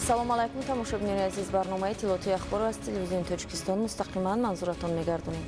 Ассалому алайкум, тамошобинони азиз. Барномаи иттилоотии ахборро аз телевизиони Тоҷикистон мустақиман манзуратон мегардонем.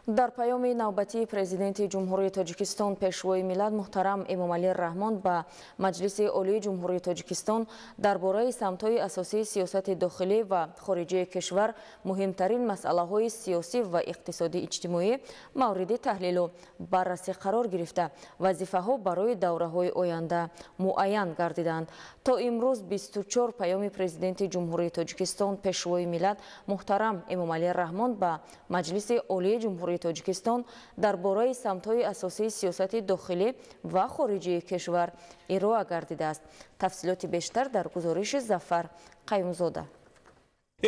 Дар паёми навбатии Президенти Ҷумҳурии Тоҷикистон, Пешвои миллат муҳтарам Эмомалӣ Раҳмон ба Маҷлиси Олии Ҷумҳурии Тоҷикистон дар бораи самтҳои асосии сиёсати дохилӣ ва хориҷии кишвар, муҳимтарин масъалаҳои сиёсӣ ва иқтисодӣ иҷтимоӣ мавриди таҳлилу баррасӣ қарор гирифта, вазифаҳо барои давраҳои оянда муайян гардиданд. То имрӯз 24 паёми Президенти Ҷумҳурии Тоҷикистон, Пешвои миллат муҳтарам Эмомалӣ Раҳмон ба Маҷлиси Олии Ҷумҳурии Тоҷикистон дар бораи самтҳои асосии сиёсати дохилӣ ва хориҷии кишвар ироа гардидааст. Тафсилоти бештар дар гузориши Зафар Қаюмзода.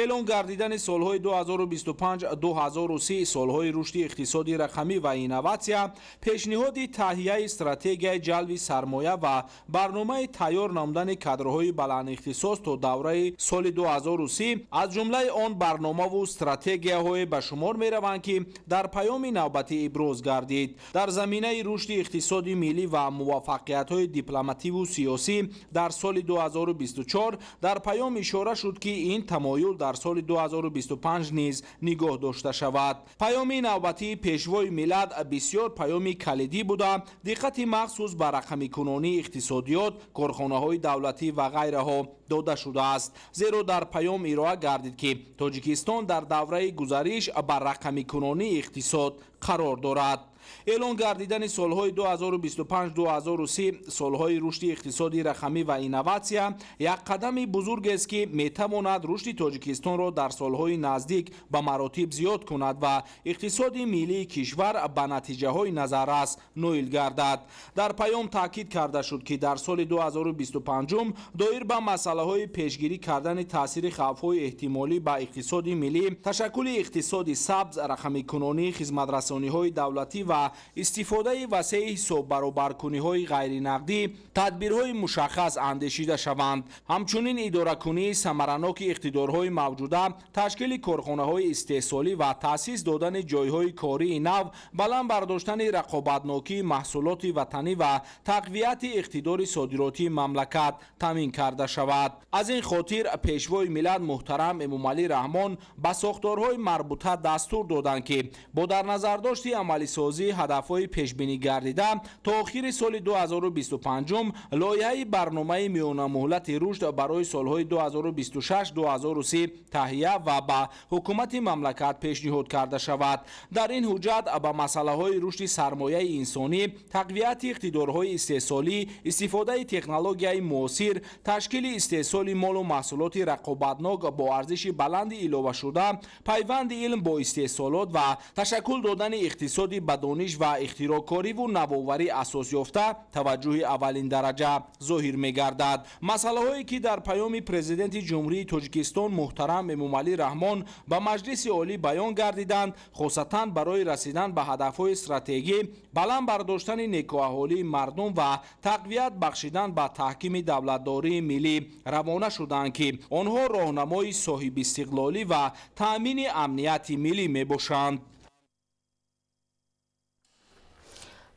Эълон гардидани солҳои 2025-2030 солҳои рушди иқтисоди рақамӣ ва инноватсия, пешниҳоди таҳияи стратегияи ҷалби сармоя ва барномаи тайёр намудани кадрҳои баландихтисос то давраи соли 2030 аз ҷумлаи он барномаву стратегияҳое ба шумор мераванд, ки дар паёми навбатӣ иброз гардид. Дар заминаи рушди иқтисоди миллӣ ва муваффақиятҳои дипломативу сиёсӣ дар соли 2024 дар паём ишора шуд, ки ин тамоюл дар соли 2025 низ нигоҳ дошта шавад. Паёми навбатии Пешвои миллат бисёр паёми калидӣ буда, диққати махсус ба рақамикунонии иқтисодиёт, корхонаҳои давлатӣ ва ғайраҳо дода шудааст. Зеро дар паём ироа гардид, ки Тоҷикистон дар давраи гузариш ба рақамикунонии иқтисод қарор дорад. Эълон гардидани солҳои 2025-2030 солҳои рушди иқтисоди рақамӣ ва инноватсия як қадами бузургест, ки метавонад рушди Тоҷикистонро дар солҳои наздик ба маротиб зиёд кунад ва иқтисоди миллии кишвар ба натиҷаҳои назаррас ноил гардад. Дар паём таъкид карда шуд, ки дар соли 2025 доир ба масъалаҳои пешгирӣ кардани таъсири хавфҳои эҳтимолӣ ба иқтисоди миллӣ, ташаккули иқтисоди сабз, рақамикунонии хизматрасониҳои давлатӣ ва истифодаи васеи ҳисоббаробаркуниҳои ғайринақдӣ тадбирҳои мушаххас андешида шаванд. Ҳамчунин идоракунии самараноки иқтидорҳои мавҷуда, ташкили корхонаҳои истеҳсолӣ ва таъсис додани ҷойҳои кории нав, баланд бардоштани рақобатнокии маҳсулоти ватанӣ ва тақвияти иқтидори содиротии мамлакат таъмин карда шавад. Аз ин хотир Пешвои миллат муҳтарам Эмомалӣ Раҳмон ба сохторҳои марбута дастур доданд, ки бо дар назардошти амалисозии ҳадафҳои пешбинӣ гардида то охири соли 2025 лоиҳаи барномаи миёнамуҳлати рушд барои солҳои 2026-2030 таҳия ва ба ҳукумати мамлакат пешниҳод карда шавад. Дар ин ҳуҷҷат ба масъалаҳои рушди сармояи инсонӣ, тақвияти иқтидорҳои истеҳсолӣ, истифодаи технологияи муосир, ташкили истеҳсоли молу маҳсулоти рақобатнок бо арзиши баланди иловашуда, пайванди илм бо истеҳсолот ва ташаккул додани иқтисоди ба дониш ва ихтироъкориву навоварӣ асос ёфта таваҷҷӯҳи аввалиндараҷа зоҳир мегардад. Масъалаҳое, ки дар паёми Президенти Ҷумҳурии Тоҷикистон муҳтарам Эмомалӣ Раҳмон ба Маҷлиси Олӣ баён гардиданд, хосатан барои расидан ба ҳадафҳои стратегӣ, баланд бардоштани некӯаҳолии мардум ва тақвият бахшидан ба таҳкими давлатдории миллӣ равона шуданд, ки онҳо роҳнамои соҳибистиқлолӣ ва таъмини амнияти миллӣ мебошанд.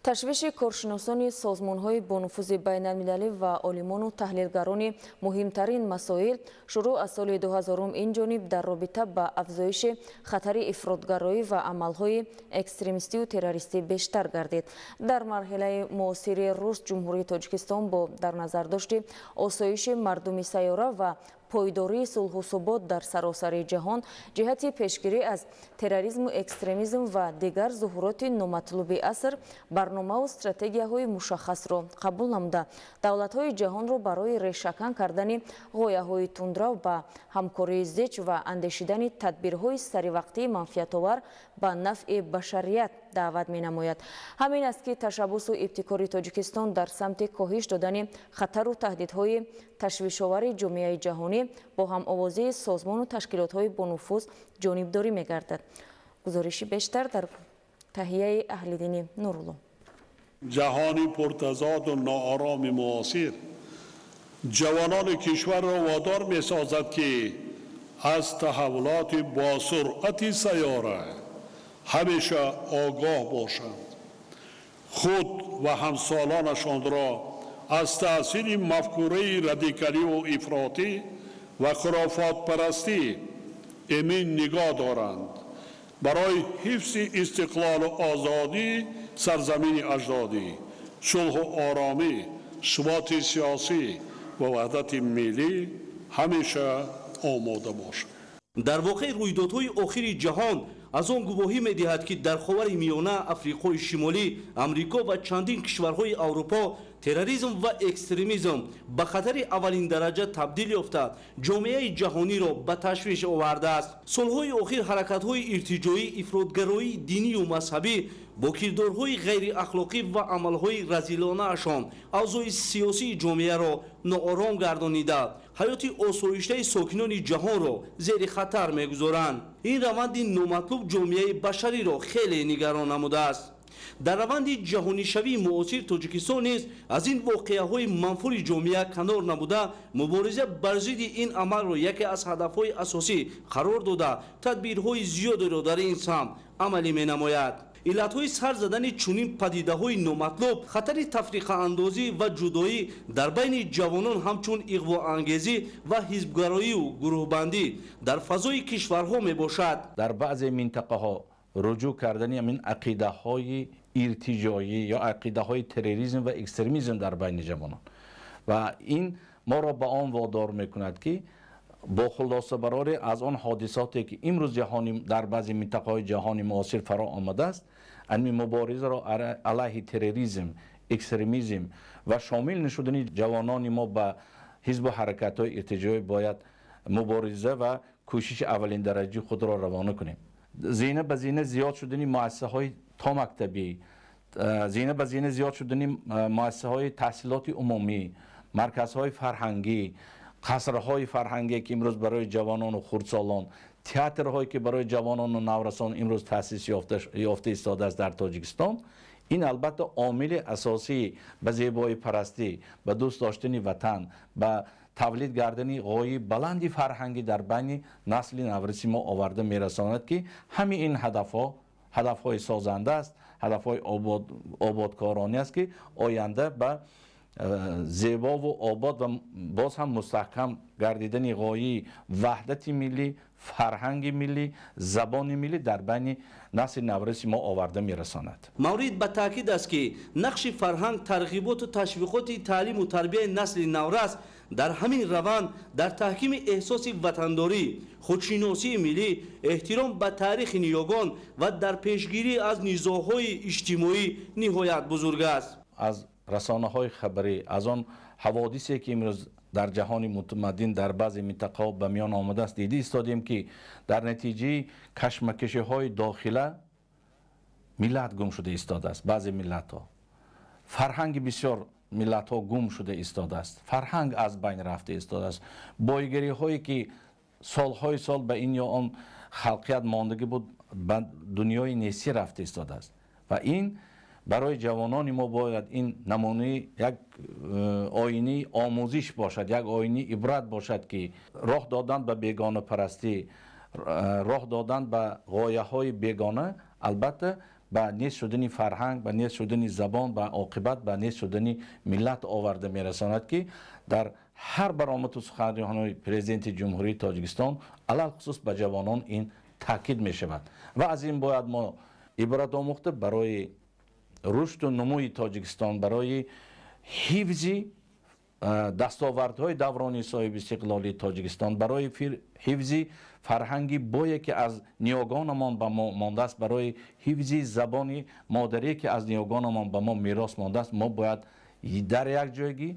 Ташвиши коршиносони созмонҳои бонуфузи байналмилалӣ ва олимону таҳлилгарони муҳимтарин масоил шурӯъ аз соли 2000 ин ҷониб дар робита ба афзоиши хатари ифротгароӣ ва амалҳои экстремистию террористӣ бештар гардид. Дар марҳилаи муосири рушд Ҷумҳурии Тоҷикистон бо дар назардошти осоиши мардуми сайёра ва пойдории сулҳу субот дар саросари ҷаҳон ҷиҳати пешгирӣ аз терроризму экстремизм ва дигар зуҳуроти номатлуби аср барномаву стратегияҳои мушаххасро қабул намуда, давлатҳои ҷаҳонро барои решакан кардани ғояҳои тундрав ба ҳамкории зич ва андешидани тадбирҳои саривақтии манфиатовар ба нафъи башарият даъват менамояд. Ҳамин аст, ки ташаббусу ибтикори Тоҷикистон дар самти коҳиш додани хатару таҳдидҳои ташвишовари ҷомеаи ҷаҳонӣ бо ҳамовозии созмону ташкилотҳои бонуфуз ҷонибдорӣ мегардад. Гузориши бештар дар таҳияи Аҳлиддини Нурулло. Ҷаҳони пуртазоду ноороми муосир ҷавонони кишварро водор месозад, ки аз таҳаввулоти босуръати сайёра ҳамеша огоҳ бошанд, худ ва ҳамсолонашонро Аз таъсири мафкураи радикалӣ ва ифротӣ ва хурофотпарастӣ эмин нигоҳ доранд. Барои ҳифзи истиқлолу озодӣ сарзамини аҷдодӣ, сулҳу оромӣ, суботи сиёсӣ ва ваҳдати миллӣ ҳамеша омода бошанд. Дар воқеъ, рӯйдодҳои охири ҷаҳон аз он гувоҳӣ медиҳад, ки дар Ховари Миёна, Африқои Шимолӣ, Амрико ва чандин кишварҳои Аврупо терроризм ва экстремизм ба хатари аввалиндараҷа табдил ёфта, ҷомеаи ҷаҳониро ба ташвиш овардааст. Солҳои охир ҳаракатҳои иртиҷоӣ, ифротгароии динию мазҳабӣ бо кирдорҳои ғайриахлоқӣ ва амалҳои разилонаашон авзои сиёсии ҷомеаро ноором гардонида, ҳаёти осоиштаи сокинони ҷаҳонро зери хатар мегузоранд. Ин раванди номатлуб ҷомеаи башариро хеле нигарон намудааст. Дар раванди ҷаҳонишавии муосир Тоҷикистон низ аз ин воқеаҳои манфури ҷомеа канор набуда, мубориза бар зидди ин амалро яке аз ҳадафҳои асосӣ қарор дода, тадбирҳои зиёдеро дар ин самт амалӣ менамояд. Иллатҳои сар задани чунин падидаҳои номатлуб хатари тафриқаандозӣ ва ҷудоӣ дар байни ҷавонон, ҳамчун иғвоангезӣ ва ҳизбгароию гурӯҳбандӣ дар фазои кишварҳо мебошад. Дар баъзе минтақаҳо руҷӯъ кардани ҳамин ақидаҳои иртиҷоӣ ё ақидаҳои терроризм ва экстремизм дар байни ҷавонон ва ин моро ба он водор мекунад, ки бо хулосабарорӣ аз он ҳодисоте, ки имрӯз ҷаҳони дар баъзе минтақаҳои ҷаҳони муосир фаро омадааст, ҳамин муборизаро алайҳи терроризм, экстремизм ва шомил нашудани ҷавонони мо ба ҳизбу ҳаракатҳои иртиҷоӣ бояд мубориза ва кӯшиши аввалиндараҷаи худро равона кунем. Зина ба зина зиёд шудани муассисаҳои томактабӣ, зина ба зина зиёд шудани муассисаҳои таҳсилоти умумӣ, марказҳои фарҳангӣ, қасрҳои фарҳангие, ки имрӯз барои ҷавонону хурдсолон, театрҳое, ки барои ҷавонону наврасон имрӯз таъсис ёфта истодааст дар Тоҷикистон, ин албатта омили асосии ба зебоипарастӣ, ба дӯст доштани ватан, ба тавлид гардани ғояи баланди фарҳангӣ дар байни насли навраси мо оварда мерасонад, ки ҳамин ин ҳадафҳо ҳадафҳои созанда аст, ҳадафҳои ободкоронӣ аст, ки оянда ба зебову обод ва боз ҳам мустаҳкам гардидани ғояи ваҳдати миллӣ, фарҳанги миллӣ, забони миллӣ дар байни насли навраси мо оварда мерасонад. Маврид ба таъкид аст, ки нақши фарҳанг, тарғиботу ташвиқоти таълиму тарбияи насли наврас дар ҳамин раванд дар таҳкими эҳсоси ватандорӣ, худшиносии миллӣ, эҳтиром ба таърихи ниёгон ва дар пешгирӣ аз низоъҳои иҷтимоӣ ниҳоят бузург аст. Аз расонаҳои хабарӣ, аз он ҳаводисе, ки имрӯз дар ҷаҳони мутамаддин дар баъзе минтақаҳо ба миён омадааст, дида истодем, ки дар натиҷаи кашмакашиҳои дохила миллат гум шуда истодааст. Баъзе миллатҳо, фарҳанги бисёр миллатҳо гум шуда истодааст, фарҳанг аз байн рафта истодааст. Боигариҳое, ки солҳои сол ба ин ё он халқият мондагӣ буд, ба дунёи нестӣ рафта истодааст ва ин барои ҷавонони мо бояд ин намунаи як оинаи омӯзиш бошад, як оинаи ибрат бошад, ки роҳ додан ба бегонапарастӣ, роҳ додан ба ғояҳои бегона албатта ба нест шудани фарҳанг, ба нест шудани забон, ба оқибат ба нест шудани миллат оварда мерасонад, ки дар ҳар баромаду суханрониҳои Президенти Ҷумҳурии Тоҷикистон алалхусус ба ҷавонон ин таъкид мешавад ва аз ин бояд мо ибрат омӯхта, барои рушду нумӯи Тоҷикистон, барои ҳифзи дастовардҳои даврони соҳибистиқлолии Тоҷикистон, барои ҳифзи фарҳанги бое, ки аз ниёгонамон ба мо мондааст, барои ҳифзи забони модарие, ки аз ниёгонамон ба мо мерос мондааст, мо бояд дар як ҷойгӣ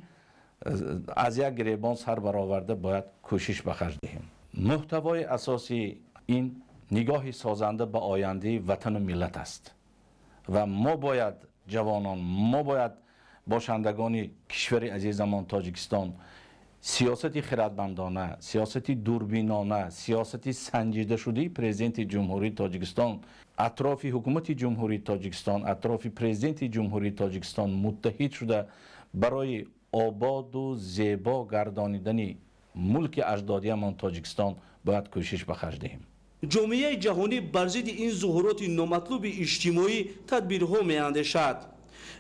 аз як гиребон сар бароварда бояд кӯшиш ба харҷ диҳем. Муҳтавои асосии ин нигоҳи созанда ба ояндаи ватану миллат аст ва мо бояд, ҷавонон, мо бояд бошандагони кишвари азизамон Тоҷикистон, сиёсати хиратмандона, сиёсати дурбинона, сиёсати санҷидашудаи Президенти Ҷумҳурии Тоҷикистон атрофи ҳукумати Ҷумҳурии Тоҷикистон, атрофи Президенти Ҷумҳурии Тоҷикистон муттаҳид шуда, барои ободу зебо гардонидани мулки аҷдодиамон Тоҷикистон бояд кӯшиш ба харҷ диҳем. Ҷомеаи ҷаҳонӣ бар зидди ин зуҳуроти номатлуби иҷтимоӣ тадбирҳо меандешад.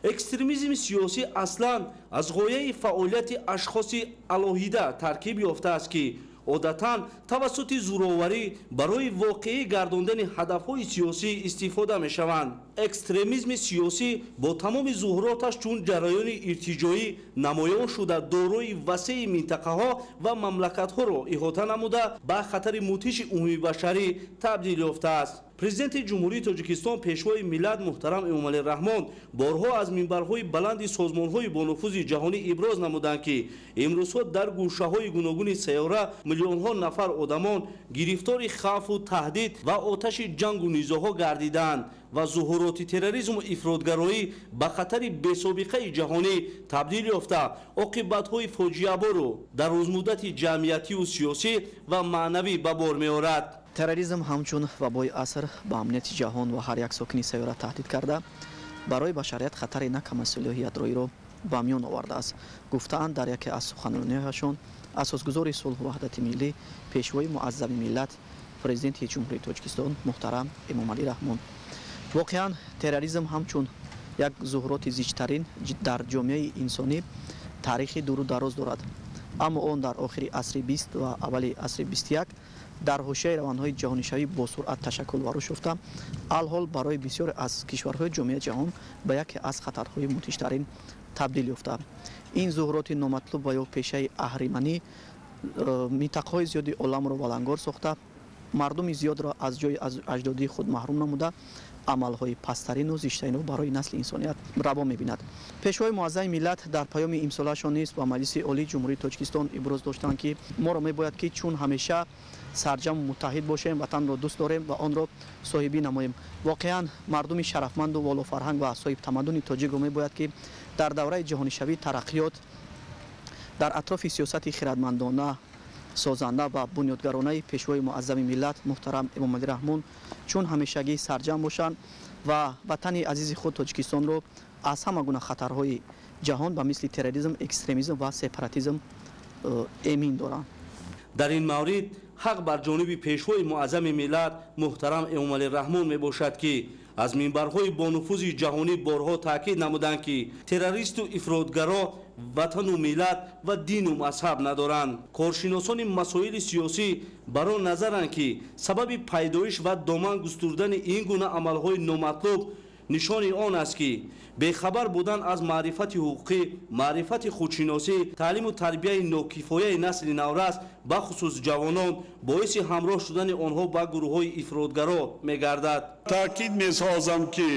Экстремизми сиёсӣ аслан аз ғояи фаъолияти ашхоси алоҳида таркиб ёфтааст, ки одатан тавассути зӯроварӣ барои воқеӣ гардондани ҳадафҳои сиёсӣ истифода мешаванд. Экстремизми сиёсӣ бо тамоми зуҳуроташ чун ҷараёни иртиҷоӣ намоён шуда, дорои васеи минтақаҳо ва мамлакатҳоро иҳота намуда, ба хатари мудҳиши умумибашарӣ табдил ёфтааст. Президенти Ҷумҳурии Тоҷикистон, Пешвои миллат муҳтарам Эмомалӣ Раҳмон борҳо аз минбарҳои баланди созмонҳои бонуфузи ҷаҳонӣ иброз намуданд, ки имрӯзҳо дар гӯшаҳои гуногуни сайёра миллионҳо нафар одамон гирифтори хавфу таҳдид ва оташи ҷангу низоъҳо гардидаанд ва зуҳуроти терроризму ифротгароӣ ба хатари бесобиқаи ҷаҳонӣ табдил ёфта, оқибатҳои фоҷиаборро дар рӯзмуддати ҷамъиятию сиёсӣ ва маънавӣ ба бор меорад. Терроризм ҳамчун вабои аср ба амнияти ҷаҳон ва ҳар як сокини сайёра таҳдид карда, барои башарият хатари на кам аз силоҳи ядроиро ба миён овардааст, гуфтаанд дар яке аз суханрониҳояшон асосгузори сулҳу ваҳдати миллӣ, Пешвои муаззами миллат, Президенти Ҷумҳурии Тоҷикистон муҳтарам Эмомалӣ Раҳмон. Воқеан, терроризм ҳамчун як зуҳуроти зичтарин дар ҷомеаи инсонӣ таърихи дуру дароз дорад, аммо он дар охири асри 20 ва аввали асри 21 дар ҳошияи равандҳои ҷаҳонишавӣ бо суръат ташаккул ва рушд ёфта, алҳол барои бисёре аз кишварҳои ҷомеаи ҷаҳон ба яке аз хатарҳои мудҳиштарин табдил ёфта. Ин зуҳуроти номатлуб ва ё пешаи аҳриманӣ минтақаҳои зиёди оламро валангор сохта, мардуми зиёдро аз ҷои аҷдодии худ маҳрум намуда, амалҳои пасттарину зиштаринро барои насли инсоният раво мебинад. Пешвои муаззами миллат дар паёми имсолаашон низ ба Маҷлиси Олии Ҷумҳурии Тоҷикистон иброз доштанд, ки моро мебояд, ки чун ҳамеша сарҷаму муттаҳид бошем, ватанро дӯст дорем ва онро соҳибӣ намоем. Воқеан, мардуми шарафманду волофарҳанг ва соҳибтамаддуни тоҷикро мебояд, ки дар давраи ҷаҳонишавии тараққиёт дар атрофи сиёсати хирадмандона, созанда ва бунёдгаронаи Пешвои муаззами миллат муҳтарам Эмомалӣ Раҳмон чун ҳамешагӣ сарҷамъ бошанд ва ватани азизи худ Тоҷикистонро аз ҳама гуна хатарҳои ҷаҳон ба мисли терроризм, экстремизм ва сепаратизм эмин доранд. Дар ин маврид ҳақ бар ҷониби Пешвои муаззами миллат муҳтарам Эмомалӣ Раҳмон мебошад, ки аз минбарҳои бонуфузи ҷаҳонӣ борҳо таъкид намуданд, ки террористу ифротгаро ватану миллат ва дину мазҳаб надоранд. Коршиносони масоили сиёсӣ бар он назаранд, ки сабаби пайдоиш ва доман густурдани ин гуна амалҳои номатлуб нишони он аст, ки бехабар будан аз маърифати ҳуқуқӣ, маърифати худшиносӣ, таълиму тарбияи нокифояи насли наврас, бахусус ҷавонон, боиси ҳамроҳ шудани онҳо ба гурӯҳҳои ифротгаро мегардад. Таъкид месозам, ки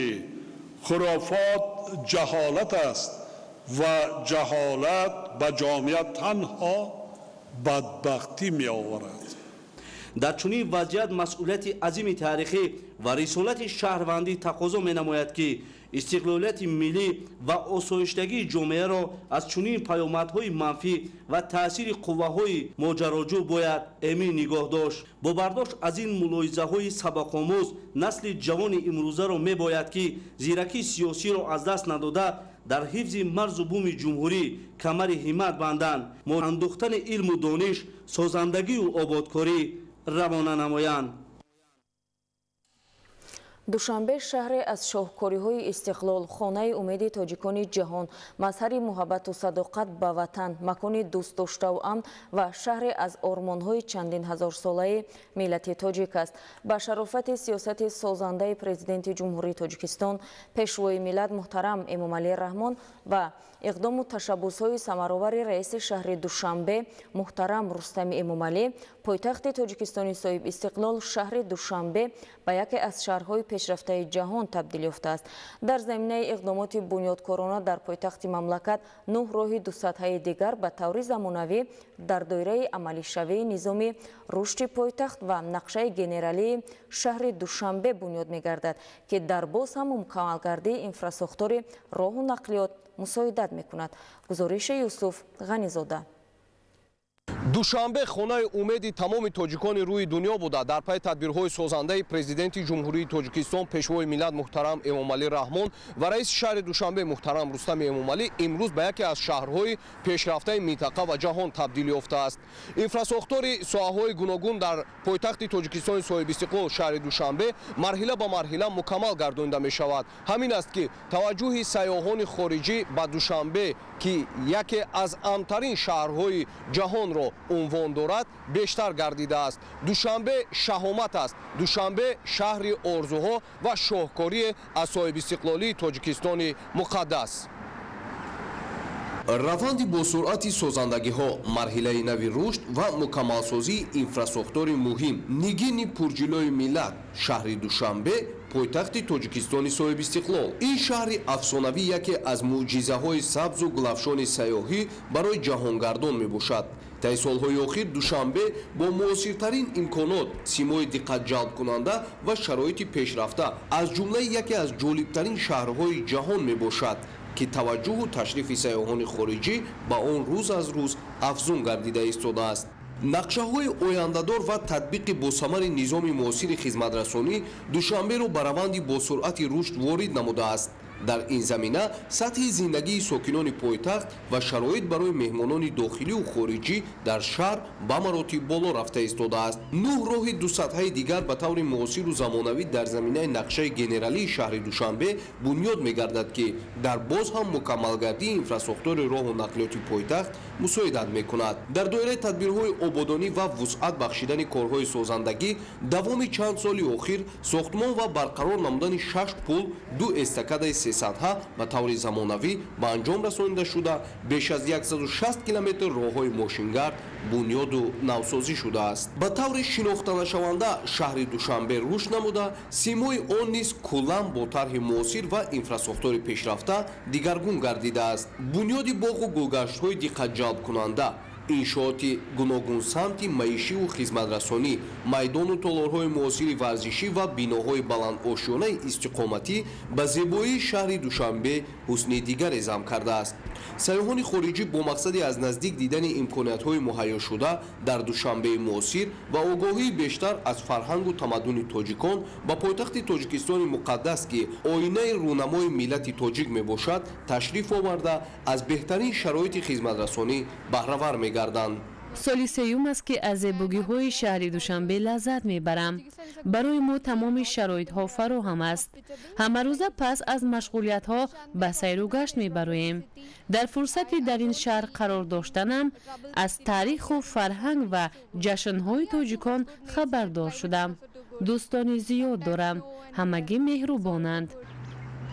хурофот ҷаҳолат аст ва ҷаҳолат ба ҷомеа танҳо бадбахтӣ меоварад. Дар чунин вазъият масъулияти азими таърихӣ ва рисолати шаҳрвандӣ тақозо менамояд, ки истиқлолияти миллӣ ва осоиштагии ҷомеаро аз чунин паёмадҳои манфӣ ва таъсири қувваҳои моҷароҷӯ бояд эмин нигоҳ дошт. Бо бардошт аз ин мулоҳизаҳои сабақомӯз, насли ҷавони имрӯзаро мебояд, ки зиракии сиёсиро аз даст надода, дар ҳифзи марзу буми ҷумҳурӣ камари ҳиммат банданд, андӯхтани илму дониш, созандагию ободкорӣ равона намоянд. Душанбе шаҳре аз шоҳкориҳои истиқлол, хонаи умеди тоҷикони ҷаҳон, мазҳари муҳаббату садоқат ба ватан, макони дӯстдоштаву амн ва шаҳре аз ормонҳои чандин ҳазорсолаи миллати тоҷик аст. Ба шарофати сиёсати созандаи Президенти Ҷумҳурии Тоҷикистон, Пешвои миллат муҳтарам Эмомалӣ Раҳмон ва иқдому ташаббусҳои самаровари раиси шаҳри Душанбе муҳтарам Рустами Эмомалӣ, пойтахти Тоҷикистони соҳибистиқлол шаҳри Душанбе ба яке аз шаҳрҳои пешрафтаи ҷаҳон табдил ёфтааст. Дар заминаи иқдомоти бунёдкорона дар пойтахти мамлакат 9 роҳи дусатҳаи дигар ба таври замонавӣ дар доираи амалишавии низоми рушди пойтахт ва нақшаи генералии шаҳри Душанбе бунёд мегардад, ки дар боз ҳам мукаммалгардии инфрасохтори роҳу нақлиёт мусоидат мекунад. Гузориши Юсуф Ғанизода. Душанбе хонаи умеди тамоми тоҷикони рӯи дунё буда, дар пайи тадбирҳои созандаи президенти Ҷумҳурии Тоҷикистон, пешвои миллат муҳтарам Эмомалӣ Раҳмон ва раиси шаҳри Душанбе муҳтарам Рустами Эмомалӣ имрӯз ба яке аз шаҳрҳои пешрафтаи минтақа ва ҷаҳон табдил ёфтааст. Инфрасохтори соҳаҳои гуногун дар пойтахти Тоҷикистони соҳибистиқлол шаҳри Душанбе марҳила ба марҳила мукаммал гардонида мешавад. Ҳамин аст ки таваҷҷӯҳи сайёҳони хориҷӣ ба Душанбе, ки яке аз амнтарин шаҳрҳои ҷаҳонро унвон дорад, бештар гардидааст. Душанбе шаҳомат аст. Душанбе шаҳри орзуҳо ва шоҳкорие аз соҳибистиқлолии Тоҷикистони муқаддас. Раванди босуръати созандагиҳо, марҳилаи нави рушд ва мукаммалсозии инфрасохтори муҳим, нигини пурҷилои миллат, шаҳри Душанбе, пойтахти Тоҷикистони соҳибистиқлол. Ин шаҳри афсонавӣ яке аз мӯъҷизаҳои сабзу гулафшони сайёҳӣ барои ҷаҳонгардон мебошад. Таи солҳои охир Душанбе бо муосиртарин имконот, симои диққатҷалбкунанда ва шароити пешрафта аз ҷумлаи яке аз ҷолибтарин шаҳрҳои ҷаҳон мебошад, ки таваҷҷӯҳу ташрифи сайёҳони хориҷӣ ба он рӯз аз рӯз афзун гардида истодааст. Нақшаҳои ояндадор ва татбиқи босамари низоми муосири хизматрасонӣ Душанберо ба раванди босуръати рушд ворид намудааст. Дар ин замина сатҳи зиндагии сокинони пойтахт ва шароит барои меҳмонони дохилию хориҷӣ дар шаҳр ба маротиб боло рафта истодааст. 9 роҳи дусатҳаи дигар ба таври муосиру замонавӣ дар заминаи нақшаи генералии шаҳри Душанбе бунёд мегардад, ки дар боз ҳам мукаммалгардии инфрасохтори роҳу нақлиёти пойтахт мусоидат мекунад. Дар доираи тадбирҳои ободонӣ ва вусъат бахшидани корҳои созандагӣ давоми чанд соли охир сохтмон ва барқарор намудани 6 пул, 2 эстакадаи сесатҳа ба таври замонавӣ ба анҷом расонида шуда, беш аз 160 километр роҳҳои мошингард бунёду навсозӣ шудааст. Ба таври шинохтанашаванда шаҳри Душанбе рушд намуда, симои он низ куллан бо тарҳи муосир ва инфрасохтори пешрафта дигаргун гардидааст. Бунёди боғу гулгаштҳои диққатҷалбкунанда, иншооти гуногунсамти маишиву хизматрасонӣ, майдону толорҳои муосири варзишӣ ва биноҳои баландошёнаи истиқоматӣ ба зебоии шаҳри Душанбе ҳусни дигаре зам кардааст. Сайёҳони хориҷӣ бо мақсади аз наздик дидани имкониятҳои муҳайёшуда дар Душанбеи муосир ва огоҳии бештар аз фарҳангу тамаддуни тоҷикон ба пойтахти Тоҷикистони муқаддас, ки оинаи рӯнамои миллати тоҷик мебошад, ташриф оварда аз беҳтарин шароити хизматрасонӣ баҳравар мегарданд. Соли сеюм аст, ки аз зебогиҳои шаҳри Душанбе лаззат мебарам. Барои мо тамоми шароитҳо фароҳам аст. Ҳамарӯза пас аз машғулиятҳо ба сайру гашт мебароем. Дар фурсати дар ин шаҳр қарор доштанам аз таъриху фарҳанг ва ҷашнҳои тоҷикон хабардор шудам. Дӯстони зиёд дорам, ҳамагӣ меҳрубонанд.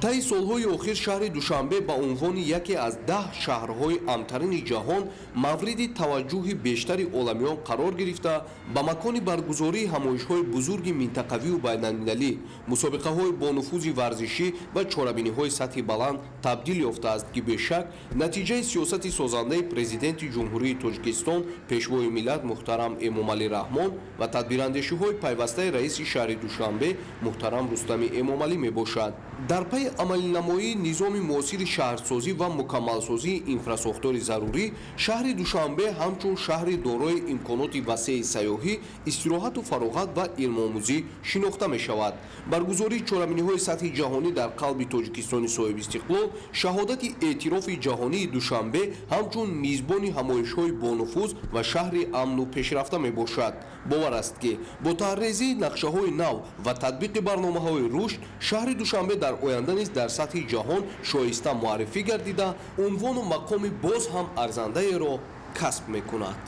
Таи солҳои охир шаҳри Душанбе ба унвони яке аз 10 шаҳрҳои амнтарини ҷаҳон мавриди таваҷҷӯҳи бештари оламиён қарор гирифта, ба макони баргузории ҳамоишҳои бузурги минтақавию байналмилалӣ, мусобиқаҳои бонуфузи варзишӣ ва чорабиниҳои сатҳи баланд табдил ёфтааст, ки бешак натиҷаи сиёсати созандаи президенти Ҷумҳурии Тоҷикистон, пешвои миллат муҳтарам Эмомалӣ Раҳмон ва тадбирандешиҳои пайвастаи раиси шаҳри Душанбе муҳтарам Рустами Эмомалӣ мебошад. Дар пайи амалинамоии низоми муосири шаҳрсозӣ ва мукаммалсозии инфрасохтори зарурӣ, шаҳри Душанбе ҳамчун шаҳри дорои имконоти васеи сайёҳӣ, истироҳату фароғат ва илмомӯзӣ шинохта мешавад. Баргузории чорабиниҳои сатҳи ҷаҳонӣ дар қалби Тоҷикистони соҳибистиқлол шаҳодати эътирофи ҷаҳонии Душанбе ҳамчун мизбони ҳамоишҳои бонуфуз ва шаҳри амну пешрафта мебошад. Бовар аст, ки бо таҳрезии нақшаҳои нав ва татбиқи барномаҳои рушд, шаҳри Душанбе дар оянда низ дар сатҳи ҷаҳон шоиста муаррифӣ гардида, унвону мақоми боз ҳам арзандаеро касб мекунад.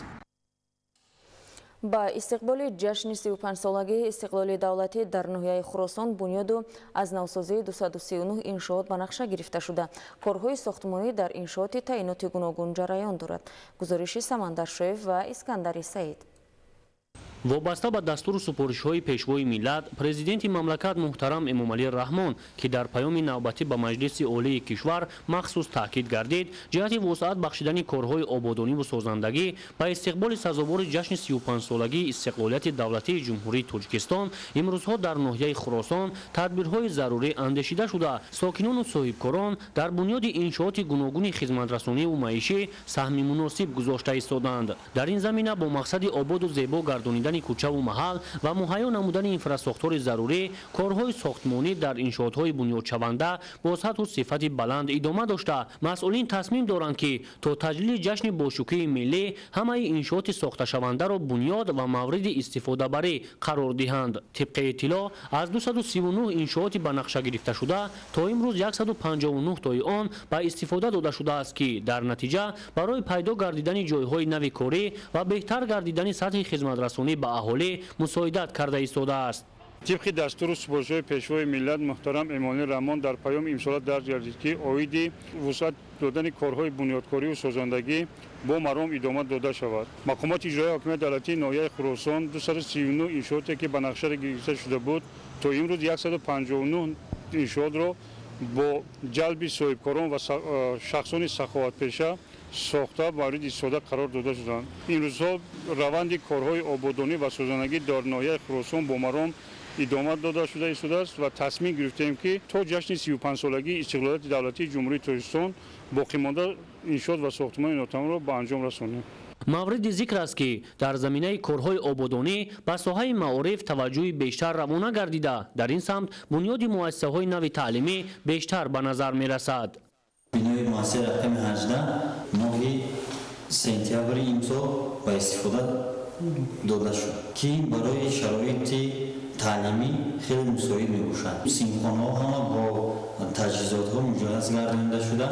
Ба истиқболи ҷашни 35-солагии истиқлоли давлатӣ дар ноҳияи Хуросон бунёду аз навсозии 239 иншоот ба нақша гирифта шуда. Корҳои сохтмонӣ дар иншооти таъиноти гуногун ҷараён дорад. Гузориши Самандар Шоев ва Искандари Саид. Вобаста ба дастуру супоришҳои Пешвои миллат, Президенти мамлакат муҳтарам Эмомалӣ Раҳмон, ки дар паёми навбатӣ ба Маҷлиси Олии кишвар махсус таъкид гардид, ҷиҳати вусъат бахшидани корҳои ободониву созандагӣ ба истиқболи сазовори ҷашни 35-солагии истиқлолияти давлатии Ҷумҳурии Тоҷикистон имрӯзҳо дар ноҳияи Хуросон тадбирҳои зарурӣ андешида шуда, сокинону соҳибкорон дар бунёди иншооти гуногуни хизматрасониву маишӣ саҳми муносиб гузошта истоданд. Дар ин замина бо мақсади ободу зебо гардонидани кӯчаву маҳал ва муҳайё намудани инфрасохтори зарурӣ, корҳои сохтмонӣ дар иншоотҳои бунёдшаванда бо сатҳу сифати баланд идома дошта, масъулин тасмим доранд, ки то таҷлили ҷашни бошукӯҳи миллӣ ҳамаи иншооти сохташавандаро бунёд ва мавриди истифодабарӣ қарор диҳанд. Тибқи иттилоъ, аз 239 иншооти ба нақша гирифташуда то имрӯз 159 тои он ба истифода дода шудааст, ки дар натиҷа барои пайдо гардидани ҷойҳои нави корӣ ва беҳтар гардидани сатҳи хизматрасонӣ ба аҳолӣ мусоидат карда истодааст. Тибқи дастуру супоришҳои Пешвои миллат муҳтарам Эмомалӣ Раҳмон дар паёми имсола дарҷ гардид, ки оиди вусъат додани корҳои бунёдкориву созандагӣ бо маром идома дода шавад. Мақомоти иҷроияи ҳокимияти давлатии ноҳияи Хуросон 239 иншооте, ки ба нақша гирифта шуда буд, то имрӯз 159 иншоотро бо ҷалби соҳибкорон ва шахсони саховатпеша сохта мавриди истифода қарор дода шуданд. Имрӯзҳо раванди корҳои ободонӣ ва созандагӣ дар ноҳияи Хуросон бо маром идома дода шуда истодааст ва тасмим гирифтаем, ки то ҷашни 35-солагии истиқлолияти давлатии Ҷумҳурии Тоҷикистон боқимонда иншоот ва сохтмони нотамомро ба анҷом расонем. Мавриди зикр аст, ки дар заминаи корҳои ободонӣ ба соҳаи маориф таваҷҷӯҳи бештар равона гардида, дар ин самт бунёди муассисаҳои нави таълимӣ бештар ба назар мерасад. Бинои муассисаи рақами 18 моҳи сентябри имсол ба истифода дода шуд, ки барои шароити таълимӣ хеле мусоид мебошад. Синфхонаҳо ҳама бо таҷҳизотҳо муҷаҳҳаз гардонида шуда,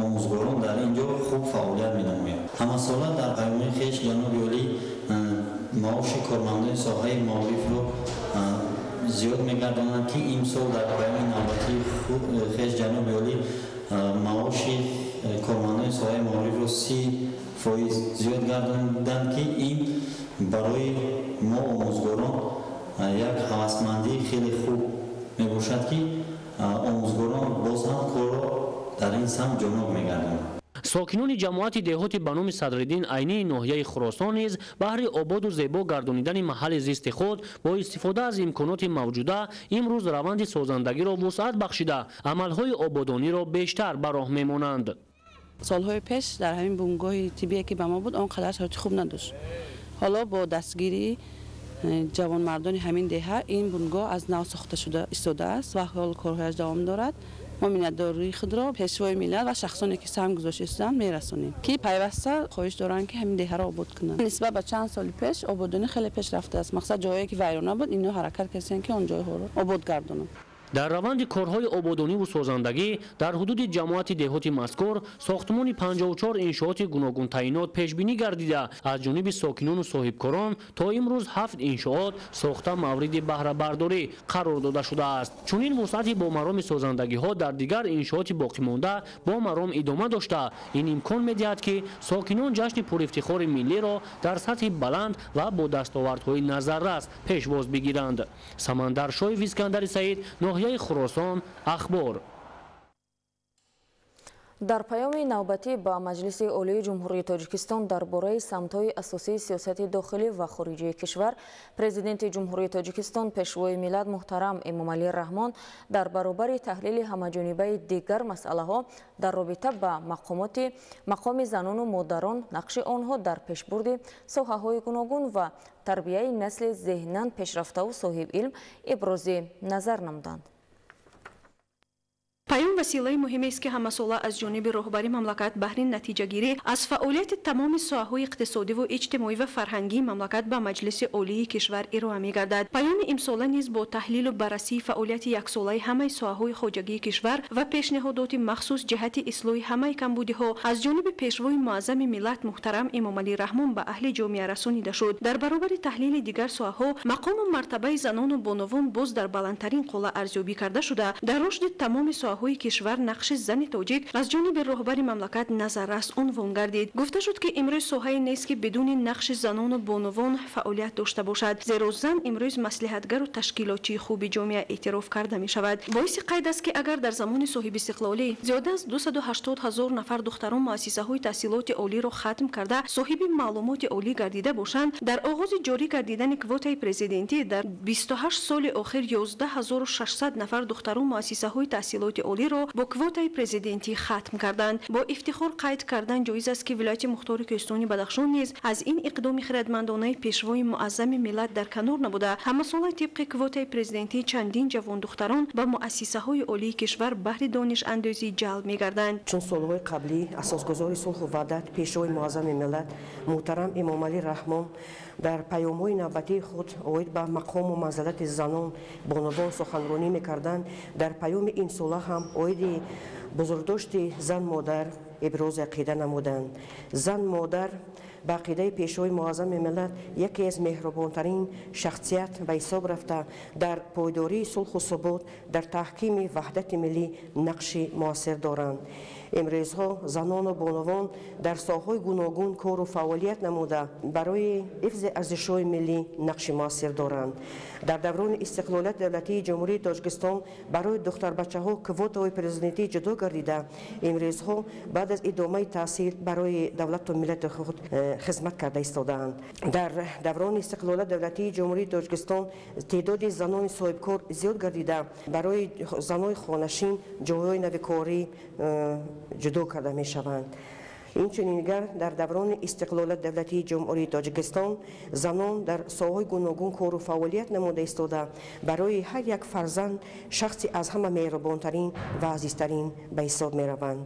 омӯзгорон дар ин ҷо хуб фаъолият менамоянд. Ҳамасола дар паёми хеш ҷаноби олӣ маоши кормандони соҳаи маорифро зиёд мегардонанд, ки имсол дар паёми навбатии хеш ҷаноби олӣ маоши кормандони соҳаи маорифро 30% зиёд гардониданд, ки ин барои мо омӯзгорон як ҳавасмандии хеле хуб мебошад, ки омӯзгорон боз ҳам корро дар ин самт ҷоноб мегардонанд. Сокинони ҷамоати деҳоти ба номи Садриддин Айнии ноҳияи Хуросон низ баҳри ободу зебо гардонидани маҳалли зисти худ бо истифода аз имконоти мавҷуда имрӯз раванди созандагиро вусъат бахшида, амалҳои ободониро бештар ба роҳ мемонанд. Солҳои пеш дар ҳамин бунгоҳи тиббие, ки ба мо буд, он қадар шароити хуб надошт. Ҳоло бо дастгирии ҷавонмардони ҳамин деҳа ин бунгоҳ аз нав сохта шуда истодааст ва ҳол корҳояш давом дорад. Мо миннатдории худро Пешвои миллат ва шахсоне, ки саҳм гузошта истодаанд, мерасонем, ки пайваста хоҳиш доранд, ки ҳамин деҳаро обод кунанд. Нисбат ба чанд соли пеш ободонӣ хеле пеш рафтааст. Мақсад, ҷоҳое ки вайрона буд, инҳо ҳаракат карданд, ки он ҷойҳоро обод гардонанд. Дар раванди корҳои ободониву созандагӣ дар ҳудуди ҷамоати деҳоти мазкур сохтмони 54 иншооти гуногунтаъинот пешбинӣ гардида, аз ҷониби сокинону соҳибкорон то имрӯз 7 иншоот сохта мавриди баҳрабардорӣ қарор дода шудааст. Чунин вусъати бо мароми созандагиҳо дар дигар иншооти боқимонда бо маром идома дошта, ин имкон медиҳад, ки сокинон ҷашни пурифтихори миллиро дар сатҳи баланд ва бо дастовардҳои назаррас пешвоз бигиранд. Самандар Шоев, Искандари Саид, ноҳияи Хуросон, Ахбор. Дар паёми навбатӣ ба Маҷлиси Олии Ҷумҳурии Тоҷикистон дар бораи самтҳои асосии сиёсати дохилӣ ва хориҷии кишвар Президенти Ҷумҳурии Тоҷикистон, Пешвои миллат муҳтарам Эмомалӣ Раҳмон дар баробари таҳлили ҳамаҷонибаи дигар масъалаҳо дар робита ба мақоми занону модарон, нақши онҳо дар пешбурди соҳаҳои гуногун ва тарбияи насли зеҳнан пешрафтаву соҳиб илм ибрози назар намуданд. Паём василаи муҳимест, ки ҳамасола аз ҷониби роҳбари мамлакат баҳри натиҷагирӣ аз фаъолияти тамоми соҳаҳои иқтисодиву иҷтимоӣ ва фарҳангии мамлакат ба Маҷлиси Олии кишвар ироа мегардад. Паёми имсола низ бо таҳлилу баррасии фаъолияти яксолаи ҳамаи соҳаҳои хоҷагии кишвар ва пешниҳодоти махсус ҷиҳати ислоҳи ҳамаи камбудиҳо аз ҷониби Пешвои муаззами миллат муҳтарам Эмомалӣ Раҳмон ба аҳли ҷомеа расонида шуд. Дар баробари таҳлили дигар соҳаҳо мақому мартабаи занону бонувон боз дар баландтарин қулла арзёбӣ карда шуда, дар рушди тамоми соҳаҳои соҳаҳои кишвар нақши зани тоҷик аз ҷониби роҳбари мамлакат назаррас унвон гардид. Гуфта шуд, ки имрӯз соҳае нест, ки бидуни нақши занону бонувон фаъолият дошта бошад, зеро зан имрӯз маслиҳатгару ташкилотчии хуби ҷомеа эътироф карда мешавад. Боиси қайд аст, ки агар дар замони соҳибистиқлолӣ зиёда аз 280 ҳазор нафар духтарон муассисаҳои таҳсилоти олиро хатм карда, соҳиби маълумоти олӣ гардида бошанд, дар оғози ҷорӣ гардидани квотаи президентӣ дар 28 соли охир 11 600 нафар духтарон муассисаҳои таҳсилоти олиро бо квотаи президентӣ хатм карданд. Бо ифтихор қайд кардан ҷоиз аст, ки вилояти мухтори кӯҳистони Бадахшон низ аз ин иқдоми хирадмандонаи пешвои муаззами миллат дар канор набуда, ҳамасола тибқи квотаи президентӣ чандин ҷавондухтарон ба муассисаҳои олии кишвар баҳри донишандӯзӣ ҷалб мегарданд. Чун солҳои қаблӣ, асосгузори сулҳу ваҳдат, пешвои муаззами миллат муҳтарам Эмомалӣ Раҳмон дар паёмҳои навбатии худ оид ба мақому манзилати занон, бонувон суханронӣ мекарданд, дар паёми имсола ҳам оиди бузургдошти зан модар ибрози ақида намуданд. Зан модар ба ақидаи пешвои муаззами миллат яке аз меҳрубонтарин шахсият ба ҳисоб рафта, дар пойдории сулҳу субот, дар таҳкими ваҳдати миллӣ нақши муассир доранд. Имрӯзҳо занону бонувон дар соҳаҳои гуногун кору фаъолият намуда, барои ҳифзи арзишҳои миллӣ нақши муассир доранд. Дар даврони истиқлолияти давлатии Ҷумҳурии Тоҷикистон барои духтарбачаҳо квотаҳои президентӣ ҷудо гардида, имрӯзҳо баъд аз идомаи таҳсил барои давлату миллати худ хизмат карда истодаанд. Дар даврони истиқлолияти давлатии Ҷумҳурии Тоҷикистон теъдоди занони соҳибкор зиёд гардида, барои занони хонашин ҷойҳои нави корӣ ҷудо карда мешаванд. Инчунин гар дар даврони истиқлолияти давлатии Ҷумҳурии Тоҷикистон занон дар соҳаҳои гуногун кору фаъолият намуда истода, барои ҳар як фарзанд шахси аз ҳама меҳрубонтарин ва азизтарин ба ҳисоб мераванд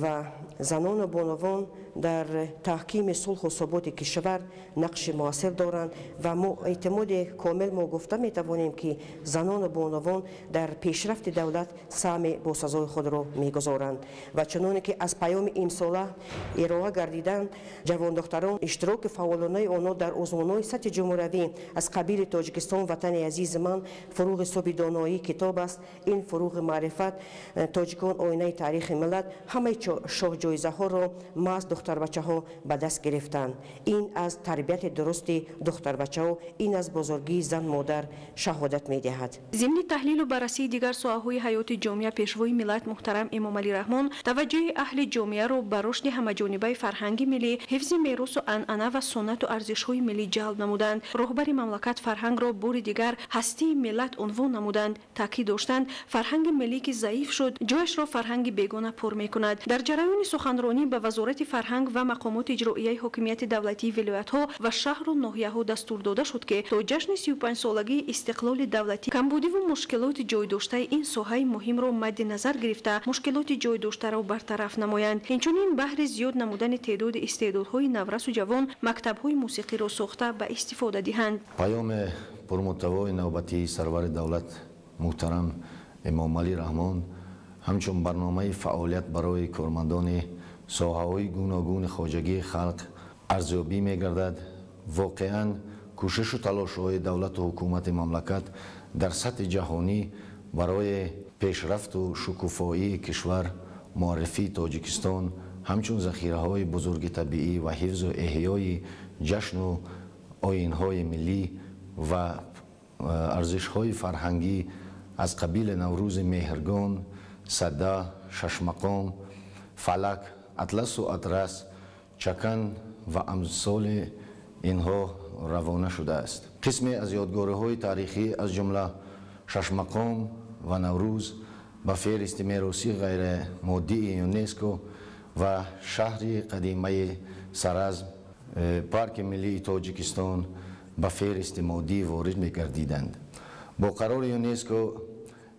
ва занону бонувон дар таҳкими сулҳу суботи кишвар нақши муассир доранд. Ва мо эътимоди комил мо гуфта метавонем, ки занону бонувон дар пешрафти давлат саҳми босазои худро мегузоранд. Ва чуноне ки аз паёми имсола ироа гардиданд, ҷавондухтарон иштироки фаъолонаи онҳо дар озмунҳои сатҳи ҷумҳуравӣ аз қабили «Тоҷикистон ватани азизи ман», «Фуруғи субҳи доноӣ китоб аст», ин фуруғи маърифат, «Тоҷикон оинаи таърихи миллат» ҳамаи шоҳҷоизаҳоро маҳз духтарбачаҳо ба даст гирифтанд. Ин аз тарбияти дурусти духтарбачаҳо, ин аз бузургии зан модар шаҳодат медиҳад. Зимни таҳлилу баррасии дигар соҳаҳои ҳаёти ҷомеа, пешвои миллат муҳтарам Эмомалӣ Раҳмон таваҷҷӯҳи аҳли ҷомеаро ба рушди ҳамаҷонибаи фарҳанги миллӣ, ҳифзи меросу анъана ва суннату арзишҳои миллӣ ҷалб намуданд. Роҳбари мамлакат фарҳангро бори дигар ҳастии миллат унвон намуданд. Таъкид доштанд, фарҳанги миллӣ ки заиф шуд, ҷояшро фарҳанги бегона пур мекунад. Дар ҷараёни суханронӣ ба Вазорати фарҳанг ва мақомоти иҷроияи ҳокимияти давлатии вилоятҳо ва шаҳру ноҳияҳо дастур дода шуд, ки то ҷашни 35-солагии истиқлоли давлатӣ камбудиву мушкилоти ҷойдоштаи ин соҳаи муҳимро мадди назар гирифта, мушкилоти ҷойдоштаро бартараф намоянд. Инчунин баҳри зиёд намудани теъдоди истеъдодҳои наврасу ҷавон мактабҳои мусиқиро сохта ба истифода диҳанд. Паёми пурмуҳтавои навбатии сарвари давлат муҳтарам Эмомалӣ Раҳмон ҳамчун барномаи фаъолият барои кормандони соҳаҳои гуногуни хоҷагии халқ арзёбӣ мегардад. Воқеан, кӯшишу талошҳои давлату ҳукумати мамлакат дар сатҳи ҷаҳонӣ барои пешрафту шукуфоии кишвар, муаррифии Тоҷикистон ҳамчун захираҳои бузурги табиӣ ва ҳифзу эҳёи ҷашну оинҳои миллӣ ва арзишҳои фарҳангӣ аз қабили Наврӯзи, Меҳргон, Сада, Шашмақом, Фалак, Атласу Атрас, Чакан ва амсоли инҳо равона шудааст. Қисме аз ёдгориҳои таърихӣ, аз ҷумла Шашмақом ва Наврӯз, ба феҳристи меросии ғайримоддии ЮНЕСКО ва шаҳри қадимаи Саразм, Парки миллии Тоҷикистон ба феҳристи моддӣ ворид мегардиданд. Бо қарори ЮНЕСКО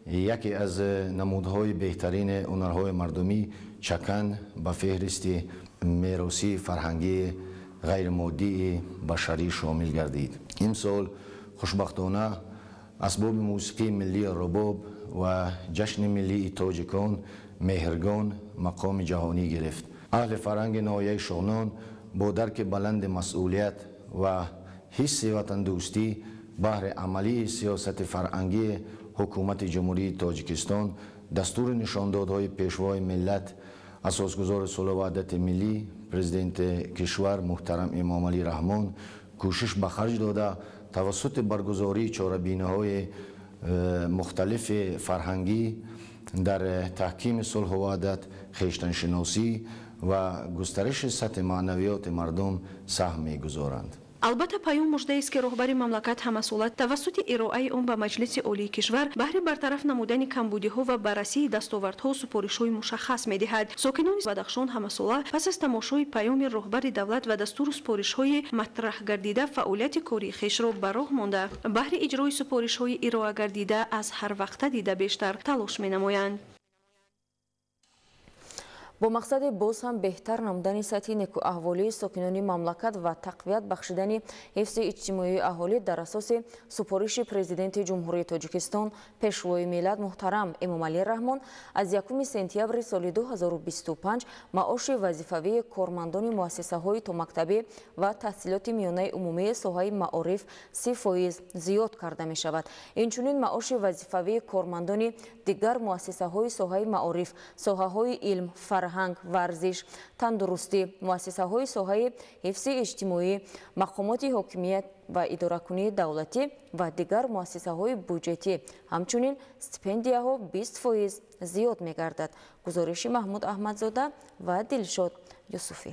яке аз намудҳои беҳтарини ҳунарҳои мардумӣ, Чакан, ба феҳристи меросии фарҳангии ғайримоддии башарӣ шомил гардид. Имсол, хушбахтона, асбоби мусиқии миллии рубоб ва ҷашни миллии тоҷикон, Меҳргон, мақоми ҷаҳонӣ гирифт. Аҳли фарҳанги ноҳияи Шуғнон бо дарки баланди масъулият ва ҳисси ватандӯстӣ баҳри амалии сиёсати фарҳангии ҳукумати Ҷумҳурии Тоҷикистон дастури нишондодҳои Пешвои миллат, асосгузори сулҳу ваҳдати миллӣ, Президенти кишвар муҳтарам Эмомалӣ Раҳмон кӯшиш ба харҷ дода, тавассути баргузории чорабиниҳои мухталифи фарҳангӣ дар таҳкими сулҳу ваҳдат, хештаншиносӣ ва густариши сатҳи маънавиёти мардум саҳм мегузоранд. Албатта, паём муждаест, ки роҳбари мамлакат ҳамасола тавассути ироаи он ба Маҷлиси Олии кишвар баҳри бартараф намудани камбудиҳо ва баррасии дастовардҳо супоришҳои мушаххас медиҳад. Сокинони Бадахшон ҳамасола пас аз тамошои паёми роҳбари давлат ва дастуру супоришҳои матраҳ гардида фаъолияти кории хешро ба роҳ монда, баҳри иҷрои супоришҳои ироа гардида аз ҳар вақта дида бештар талош менамоянд. Бо мақсади боз ҳам беҳтар намудани сатҳи некӯаҳволии сокинони мамлакат ва тақвият бахшидани ҳифзи иҷтимоии аҳолӣ дар асоси супориши Президенти Ҷумҳурии Тоҷикистон, Пешвои миллат муҳтарам Эмомалӣ Раҳмон аз 1 сентябри соли 2025 маоши вазифавии кормандони муассисаҳои томактабӣ ва таҳсилоти миёнаи умумии соҳаи маориф 30% зиёд карда мешавад. Инчунин маоши вазифавии кормандони дигар муассисаҳои соҳаи маориф, соҳаҳои илм, фарҳанг, варзиш, тандурустӣ, муассисаҳои соҳаи ҳифзи иҷтимоӣ, мақомоти ҳокимият ва идоракунии давлатӣ ва дигар муассисаҳои буҷетӣ, ҳамчунин стипендияҳо 20% зиёд мегардад. Гузориши Маҳмуд Аҳмадзода ва Дилшод Юсуфӣ.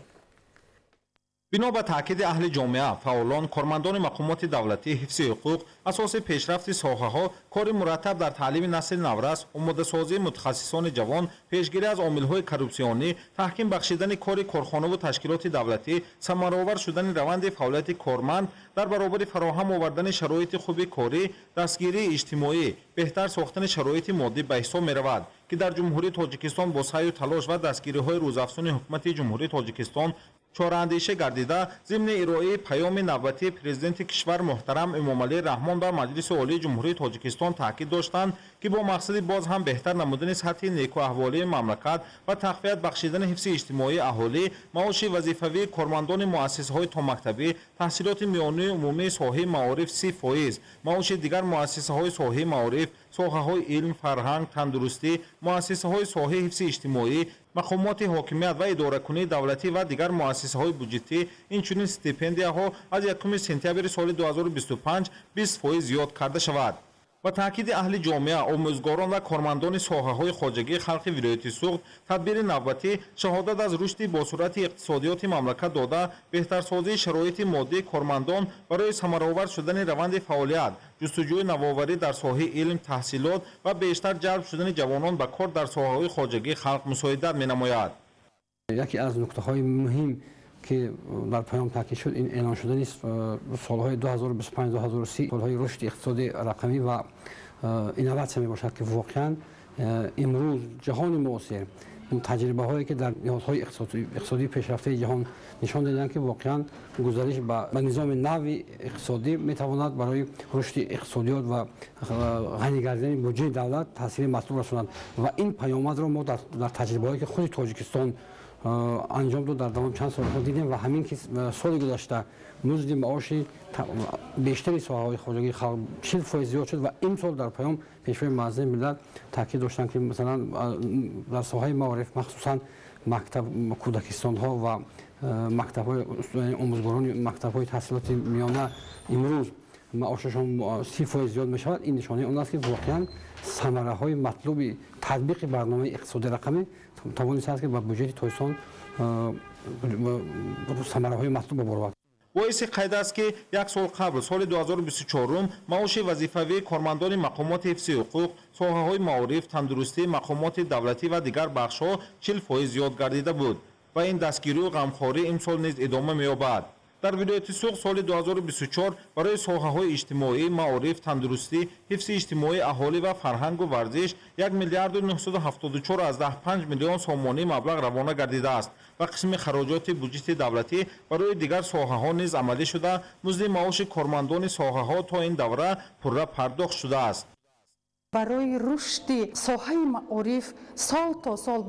Бино ба таъкиди аҳли ҷомеа, фаъолон, кормандони мақомоти давлатӣ, ҳифзи ҳуқуқ, асоси пешрафти соҳаҳо, кори мураттаб дар таълими насли наврас, омодасозии мутахассисони ҷавон, пешгирӣ аз омилҳои коррупсионӣ, таҳким бахшидани кори корхонаву ташкилоти давлатӣ, самараовар шудани раванди фаъолияти корманд дар баробари фароҳам овардани шароити хуби корӣ, дастгирии иҷтимоӣ, беҳтар сохтани шароити моддӣ ба ҳисоб меравад, ки дар Ҷумҳурии Тоҷикистон бо саъю талош ва дастгириҳои рӯзафзуни Ҳукумати Ҷумҳурии Тоҷикистон чораандеша гардида, зимни ироаи паёми навбатии Президенти кишвар муҳтарам Эмомалӣ Раҳмон ба Маҷлиси Олии Ҷумҳурии Тоҷикистон таъкид доштанд, ки бо мақсади боз ҳам беҳтар намудани сатҳи некӯаҳволии мамлакат ва тақвият бахшидани ҳифзи иҷтимоии аҳолӣ, маоши вазифавии кормандони муассисаҳои томактабӣ, таҳсилоти миёнаи умумии соҳаи маориф 30%, маоши дигар муассисаҳои соҳаи маориф, соҳаҳои илм, фарҳанг, тандурустӣ, муассисаҳои соҳаи ҳифзи иҷтимоӣ, мақомоти ҳокимият ва идоракунии давлатӣ ва дигар муассисаҳои буҷетӣ, инчунин стипендияҳо аз 1 сентябри соли 2025 20% зиёд карда шавад. Ба таъкиди аҳли ҷомеа, омӯзгорон ва кормандони соҳаҳои хоҷагии халқи вилояти Суғд, тадбири навбатӣ шаҳодат аз рушди босуръати иқтисодиёти мамлакат дода, беҳтарсозии шароити моддии кормандон барои самараовар шудани раванди фаъолият, ҷустуҷӯи навоварӣ дар соҳаи илм, таҳсилот ва бештар ҷалб шудани ҷавонон ба кор дар соҳаҳои хоҷагии халқ мусоидат менамояд. Яке аз нуктаҳои муҳим ки дар паём таъкид шуд, ин эълон шудани солҳои 2025-2030 солҳои рушди иқтисоди рақамӣ ва инноватсия мебошад, ки воқеан имрӯз ҷаҳони муосир, таҷрибаҳое ки дар ниҳодҳои иқтисодии пешрафтаи ҷаҳон нишон доданд, ки воқеан гузариш ба низоми нави иқтисодӣ метавонад барои рушди иқтисодиёт ва ғанӣ гардидани буҷаи давлат таъсири матлуб расонад. Ва ин паёмадро мо дар таҷрибаҳое ки худи Тоҷикистон анҷом дод дар давоми чанд солҳо дидем ва ҳамин ки соли гузашта музди маоши бештари соҳаҳои хоҷагии халқ 40% зиёд шуд ва имсол дар паём Пешвои муаззами миллат таъкид доштанд, ки масалан дар соҳаи маориф, махсусан мактаб, кӯдакистонҳо ва мактабҳои омӯзгорони мактабҳои таҳсилоти миёна имрӯз маошашон 30% зиёд мешавад. Ин нишонаи он аст, ки воқеан самараҳои матлуби татбиқи барномаи иқтисоди рақамӣ тавонистааст, ки ба буҷети Тоҷикистон самараҳои матлуб биборад. Боиси қайд аст, ки як сол қабл, соли 2024, маоши вазифавии кормандони мақомоти ҳифзи ҳуқуқ, соҳаҳои маориф, тандурустӣ, мақомоти давлатӣ ва дигар бахшҳо 40% зиёд гардида буд ва ин дастгирию ғамхорӣ имсол низ идома меёбад. Дар вилояти Суғд соли 2024 барои соҳаҳои иҷтимоӣ, маориф, тандурустӣ, ҳифзи иҷтимоии аҳолӣ ва фарҳангу варзиш 1 миллиарду 974,5 миллион сомонӣ маблағ равона гардидааст ва қисми хароҷоти буҷети давлатӣ барои дигар соҳаҳо низ амалӣ шуда, музди маоши кормандони соҳаҳо то ин давра пурра пардохт шудааст. Барои рушди соҳаи маориф сол то сол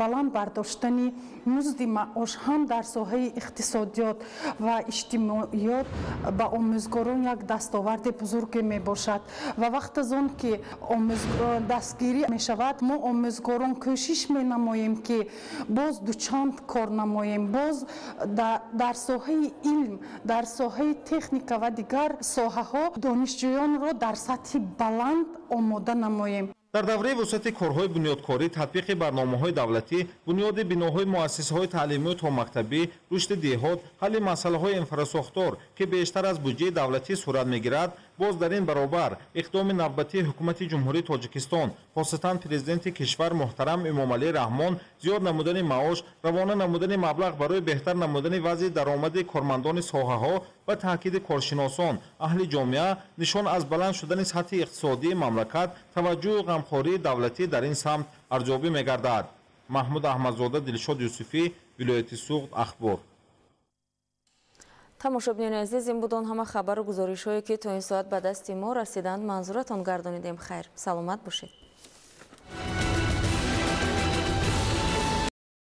баланд бардоштани музди маош ҳам дар соҳаи иқтисодиёт ва иҷтимоиёт ба омӯзгорон як дастоварди бузурге мебошад. Ва вақт аз он ки дастгирӣ мешавад, мо омӯзгорон кӯшиш менамоем, ки боз дучанд кор намоем, боз дар соҳаи илм, дар соҳаи техника ва дигар соҳаҳо донишҷӯёнро дар сатҳи баланд омода намоем. Дар давраи вусъати корҳои бунёдкорӣ, татбиқи барномаҳои давлатӣ, бунёди биноҳои муассисаҳои таълимию томактабӣ, рушди деҳот, ҳалли масъалаҳои инфрасохтор, ки бештар аз буҷаи давлатӣ сурат мегирад, боз дар ин баробар иқдоми навбатии ҳукумати Ҷумҳурии Тоҷикистон, хосатан президенти кишвар муҳтарам Эмомалӣ Раҳмон, зиёд намудани маош, равона намудани маблағ барои беҳтар намудани вазъи даромади кормандони соҳаҳо ва таъкиди коршиносон, аҳли ҷомеа нишон аз баланд шудани сатҳи иқтисодии мамлакат, таваҷҷӯҳу ғамхории давлатӣ дар ин самт арзёбӣ мегардад. Маҳмуд Аҳмадзода, Дилшод Юсуфӣ, вилояти Суғд, Ахбор. Тамошобинони азиз, ин буд он ҳама хабару гузоришҳое, ки то ин соат ба дасти мо расиданд. Манзуратон гардонидем. Хайр, саломат бошед.